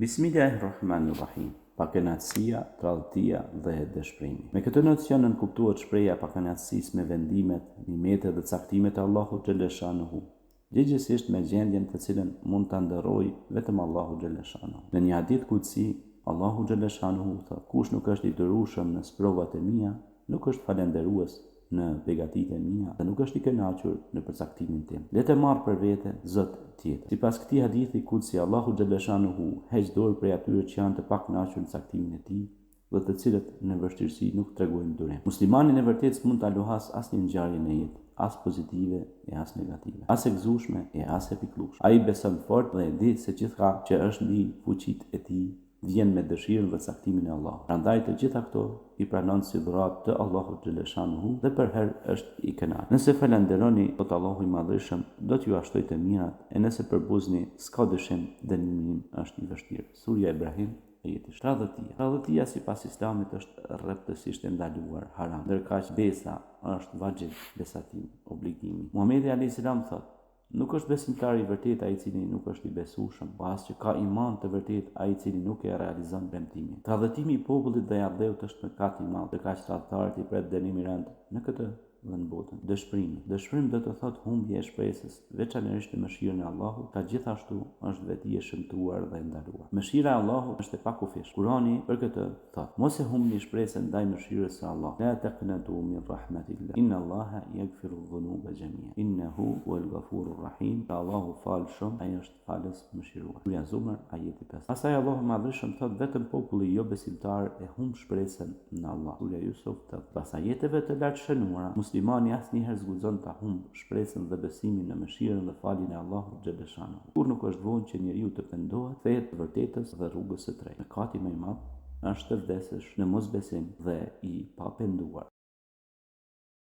Bismillahirrahmanirrahim. Pakënaqësia, tradhtia dhe dëshpërimi. Me këtë nocion nënkuptohet shprehja e pakënaqësisë me vendimet, nimetet dhe caktimet e Allahut xhelleshanuhu, gjegjësisht me gjendjen të cilën mund ta ndërrojë vetëm Allahu xhelleshanuhu. Në një hadith kudsi, Allahu xhelleshanuhu thotë, Kush nuk është i durueshëm në sprovat e mia, nuk është falënderues në begatitë e mia dhe nuk është i kënaqur në përcaktimin tim. Le të marrë për vete zot tjetër. Sipas këtij hadithi kudsi Allahu xhelleshanuhu heq dorë prej atyre që janë të pakënaqur në caktimin e tij dhe të cilët në vështirësi nuk tregojnë durim. Muslimanin e vërtetë s'mund ta luhasë asnjë ngjarje në jetë, as pozitive e as negative, as e gëzueshme e as e pikëllueshme. Ai beson fort dhe e di se gjithçka që është mbi fuqitë e tij vjen me dëshirën dhe caktimin e Allahut. Prandaj të gjitha këto i pranon si dhuratë të Allahut xheleshanuhu dhe përherë është i kënaqur. Nëse falënderoni, thotë Allahu i Madhërishëm, do t'jua shtoj të mirat, e nëse përbuzni, s'ka dyshim, dënimi im është i vështirë. Surja Ibrahim, ajeti shtatë. Tradhëtia. Tradhëtia sipas Islamit është rreptësisht e ndaluar, haram, ndërkaq besa është vaxhib, besatimi, obligimi. Muhamedi alejhi selam thotë, Nuk është besimtar i vërtetë ai i cili nuk është i besueshëm, po as që ka iman të vërtetë ai i cili nuk e realizon premtimin. Tradhëtimi i popullit dhe i atdheut është mëkat i madh, ndërkaq tradhtarët i pret dënim i rëndë në këtë dhe në botën. Dëshpërimi. Dëshpërim do të thotë humbje e shpresës, veçanërisht në mëshirën e Allahut, çka gjithashtu është veti e shëmtuar dhe e ndaluar. Mëshira e Allahut është e pakufishme. Kurani për këtë Thotë, Mos e humbni shpresën ndaj mëshirës së Allahut, La taqnatu min rahmatillah, inna Allaha yaghfiru dhunuba jami'a, innehu huwal ghafurur rahim, se Allahu fal shumë, Ai është Falës, Mëshirues. Surja Zumer, ajeti 5. Pastaj Allahu i Madhërishëm thotë, Vetëm populli jobesimtar e humb shpresën në Allah. Surja Jusuf, 80. Pas ajeteve të lartshënuara, muslimani asnjëherë s'guxon ta humbë shpresën dhe besimin në mëshirën dhe faljen e Allahut xheleshanuhu. Kurrë nuk është vonë që njeriu të pendohet, kthehet të vërtetës dhe rrugës së drejtë. Mëkati më i madh është të vdesësh në mosbesim dhe i papenduar.